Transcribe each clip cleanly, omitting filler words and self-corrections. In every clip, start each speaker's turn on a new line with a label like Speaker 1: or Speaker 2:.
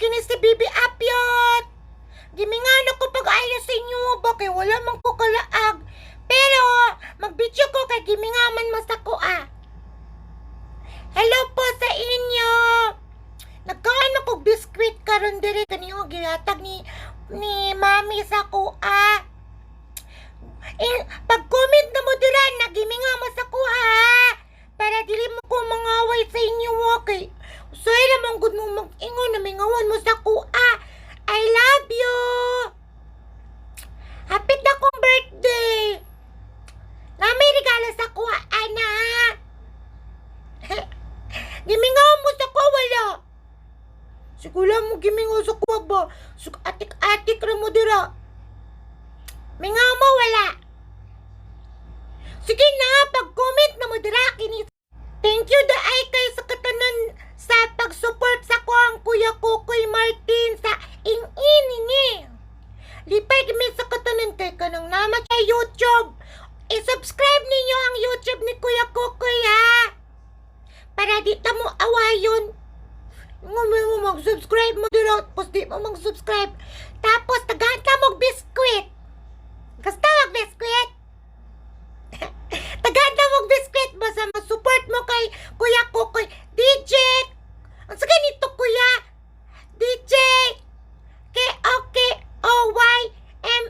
Speaker 1: Kini si Bibi Apyot. Gimingan ako pag-ayo sa inyo ba kay wala man ko kalaag. Pero mag-video ko kay gimingaman mas ako ah. Hello po sa inyo. Nagkaon ako biskwit karon diri kaniyo gihatag ni mami sa ko ah. Eh, pag-comment na mo dira na giminga mo sa ko ha. Para dili mo ko mangaway sa inyo, okay. Usahay naman gud mo mag-ingon na mingawan mo sa ko ah. I love you. Hapit na kong birthday. Na may regalo sa ko, ana. Gimingaw mo sa ko, wala. Siguro mo gimingaw sa ko ba? Sug atik-atik ra mo dira. Mingaw mo, wala. Sige na, pag-comment na mo dira kini. Thank you da ay kay sa katanan sa pag-support sa ko ang Kuya Kokoy Martin sa ing-ini ni. Lipay kami sa katanan kay kanang nama sa YouTube. I-subscribe ninyo ang YouTube ni Kuya Kokoy ha. Para di ta mo awayon. Ngumay mo mag-subscribe mo dira tapos di mo mag-subscribe. Tapos tagaan ta mo biskwit. Gusto mag biskwit? Tagaan ta mo biskwit basta ma-support mo kay Kuya Kokoy. DJ! Ang sa ganito, kuya? DJ Kokoy Martin.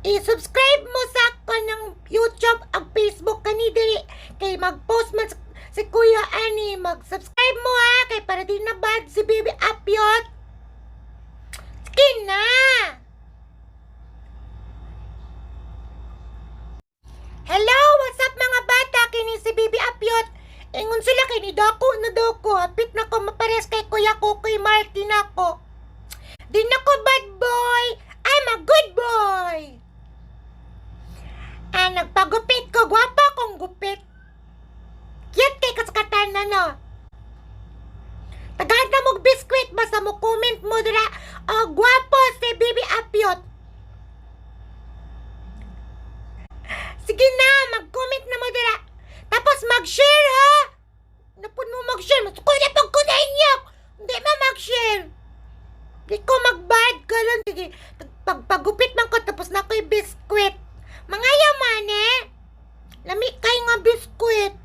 Speaker 1: I-subscribe mo sa kanang YouTube ang Facebook kani diri kay mag-post man si Kuya ani. Mag-subscribe mo ha kay para di na bad si Baby Apyot. Sige na. Hello, what's up, mga bata? Kini si Baby Apyot. Ingon sila kay ni dako na dako. Hapit na ko mapares kay Kuya Kokoy Martin ako. Di na ko bad boy. I'm a good boy. Ah, nagpagupit ko. Gwapa kong gupit. Cute kay kaskatan na no. Tagaan na mong biskwit. Basta mo comment mo dira. Oh, gwapo si Baby Apyot. Sige na, mag-comment na mo dira. Tapos mag-share ha. Napun mo mag-share. Masuko na pag ko na inyo. Hindi mo mag-share. Di ko mag-bad ka lang. Sige, pagpagupit man ko tapos na ko'y biskwit. Mga yaman eh. Lami kay nga biskwit.